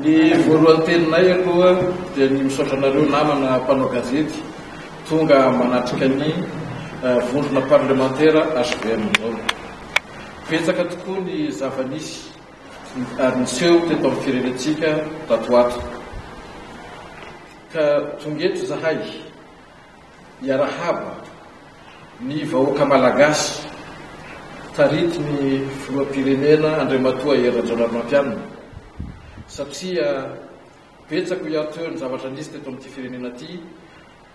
Ny voalohan-teninay aloha dia ny misaotra anareo namana mpanao gazety tonga manatrika ny vondrona parlemantera HVM izao. Betsaka tokoa ny zava-nisy ary niseho teto amin'ny firenentsika tato ho ato. Ka tonga eto izahay hiarahaba ny vahoaka Malagasy taritin'ny Filoham-pirenena Andriamatoa Hery Rajaonarimampianina satria betsaka hoy aho teo ny zavatra nisy teto amin'ity firenena ity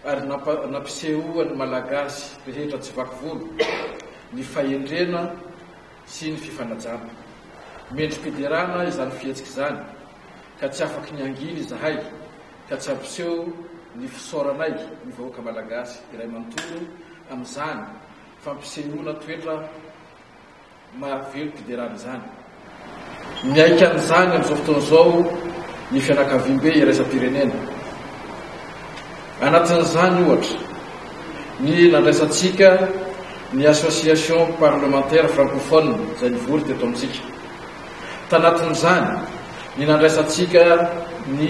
ary nampisehoan'ny Malagasy rehetra tsy vaky volo ny fahendrena sy ny fifanajana. Mendri-piderana izany fihetsika izany ka tsy afaky ny hangina izahay ka tsy hampiseho ny fisaoranay ny vahoaka Malagasy iray manontolo amin'izany fampisehoana toetra mahavelom-piderana izany. Miaiky an'izany amin'izao fotoana izao ny fianakaviambe iraisam-pirenena. Anatin'izany, ohatra, ny nandraisantsika ny Association parlementaire francophone izay nivory teto amintsika. Tanatin'izany, ny nandraisantsika ny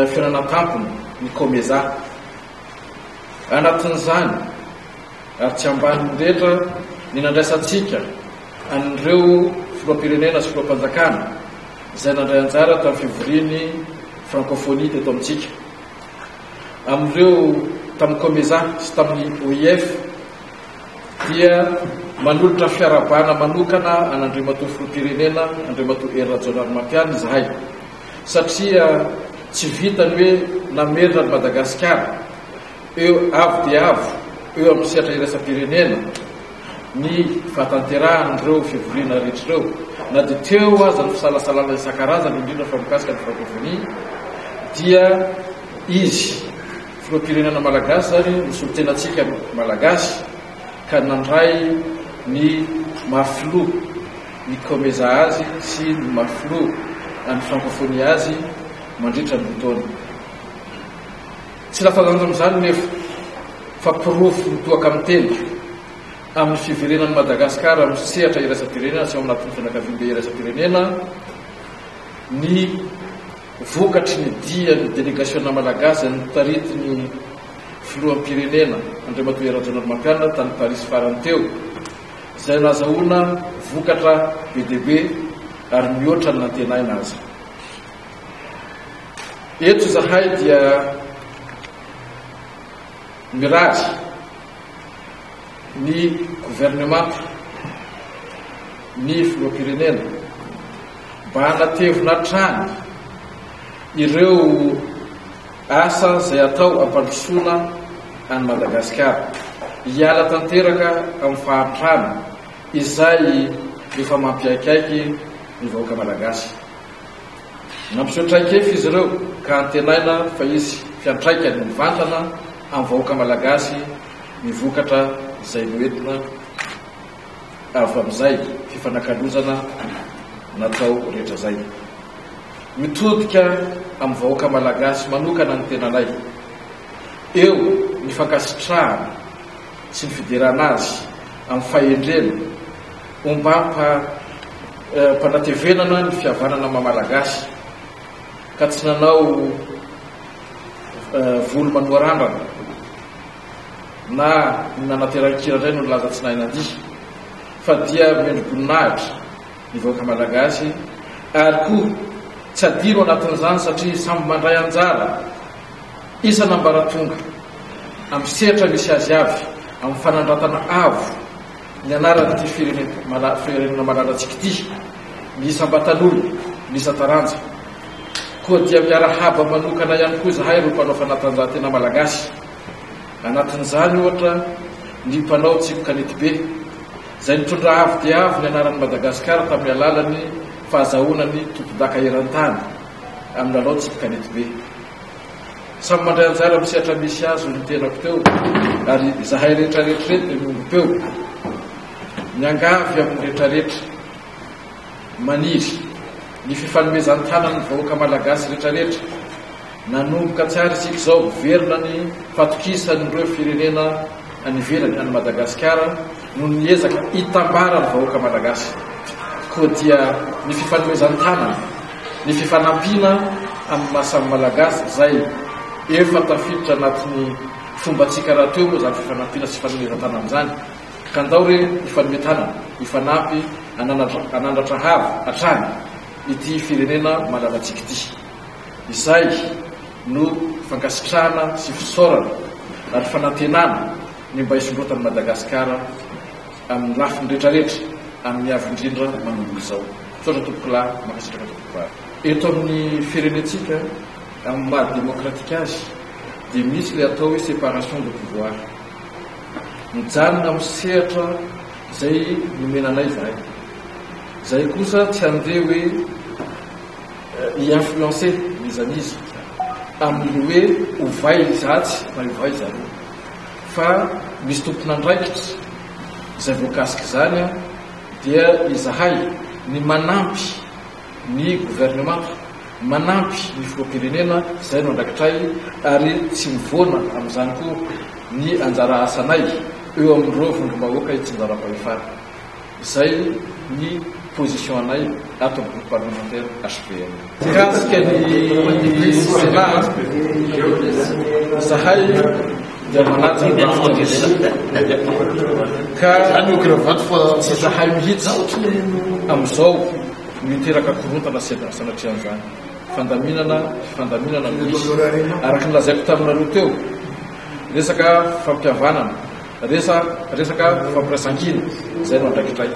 fihaonana an-tampony, ny Comesa. Anatin'izany, ary tsy ambanin'ny rehetra, ny nandraisantsika an'ireo filoham-pirenena sy filoham-panjakana izay nandray anjara tamin'ny fivorian'ny Francophonie teto amintsika. Amin'ireo tamin'ny Comesa sy tamin'ny OIF dia manolotra fiarahabana manokana an'Andriamatoa Filoham-pirenena Andriamatoa Hery Rajaonarimampianina izahay satria tsy vitany hoe namerina an'i Madagasikara eo avo dia avo eo amin'ny sehatra iraisam-pirenena ny fahatanterahan'ireo fivoriana rehetra ireo na dia teo aza ny fisalasalana isan-karazany indrindra fa mikasika ny Francophonie dia izy Filoham-pirenena Malagasy izany nisolo tena antsika Malagasy ka nandray ny maha filoha ny Comesa azy sy ny maha filoha an'ny Francophonie azy mandritra ny roa taona. Tsy latsa-danja amin'izany nefa fa porofo mitohaka amin'ny tena amin'ny fiverenan'i Madagasikara amin'ny sehatra iraisam-pirenena sy ao anatin'ny fianakaviambe iraisam-pirenena ny Vokatry ny dian'ny delegasiona malagasy izay notaritin'ny filoham-pirenena Andriamatoa Hery Rajaonarimampianina tany Parisy farany teo, izay nazahoana vokatra be dia be ary mihoatra ny nantenaina aza. Eto izahay dia mirary ny governemanta, ny filoham-pirenena, Mba hanatevina hatrany ireo asa izay atao hampandrosoana an'i Madagasikara, hiala tanteraka amin'ny fahantrana izay efa mampiaikaiky ny vahoaka Malagasy. Nampiseho traikefa izy ireo ka antenaina fa hisy fiantraikany mivantana amin'ny vahoaka Malagasy ny vokatra izay noentina. Avy amin'izay fifanakalozana natao rehetra izay. Mitodika amin'ny vahoaka Malagasy manokana ny tenanay. Eo ny fankasitrahana sy ny fiderana azy amin'ny fahendrena ombam-panatevenana ny fihavanana maha Malagasy ka tsy nanao volo manoa randrana. Na ny nanateran-kira indray no nilaza tsy nahay nandihy fa dia mendri-boninahitra ny vahoaka Malagasy ary koa tsy adino anatin'izany satria samy mandray anjara isan'ambaratonga amin'ny sehatra misy azy avy amin'ny fanandratana avo ny anaran'ity firenena malalantsika ity ny isam-batan'olona, ny isan-taranja. Koa dia miarahaba manokana ihany koa izahay ireo mpanao fanatanjahantena Malagasy. Anatin'izany, ohatra, ny mpanao tsipy kanetibe, izay nitondra avo dia avo ny anaran'i Madagasikara tamin'ny alalan'ny fahazahoana ny tompondaka eran-tany amin'ny lalao tsipy kanetibe. Samy mandray anjara amin'ny sehatra misy azy hoy ny tenako teo, ary izahay rehetrarehetra ireto dia miombom-peo. Miangavy amin'ny rehetrarehetra maniry ny fifanomezan-tanan'ny vahoaka malagasy rehetrarehetra. Nanomboka tsy ary isika izao miverina ny fatokisan'ireo firenena any ivelany an'i Madagasikara noho ny ezaka itambaran'ny vahoaka malagasy. Koa dia ny fifanomezan-tanana. Ny fifanampiana amin'ny maha samy Malagasy izay efa tafiditra anatin'ny fombantsika rahateo moa izany fifanampiana sy fifanomezan-tanana izany ka ndao re hifanome tanana, hifanampy hanandratra avo hatrany ity firenena malalantsika ity. Izay no fankasitrahana sy fisaorana ary fanantenana ny mba hisondrotan'i Madagasikara amin'ny lafiny rehetrarehetra amin'ny avy indrindra manomboka izao. Misaotra tompokolahy, mankasitraka tompokovavy. Eto amin'ny firenentsika, amin'ny maha demokratika azy dia misy ilay atao hoe séparation de pouvoir. Mijanona amin'ny sehatra izay nomena anay izahay. Izahay kosa tsy handeha hoe hi-influencer n'iza n'iza amin'ny hoe ovay izatsy na ovay izaroa. Fa misy tompon'andraikitra izay voakasik'izany dia izahay ny manampy ny governemanta, manampy ny filoham-pirenena, izay no andraikitray ary tsy mivoana amin'izany koa ny anjara asanay eo amin'ireo vondrom-bahoaka itsinjaram-pahefana. Izay ny position anay ato amin'ny groupe parlementaire hvm. Mikasika ny Sénat, izahay dia manaja ny rafitra misy ka tsy izahay mihitsy amin'izao no hiteraka korontana sanatrian'izany. Fandaminana, fifandaminana no misy. Araka ny lazaiko taminareo teo, resaka fampihavanana, Resa, resaka fampiraisankina, izay no andraikitray.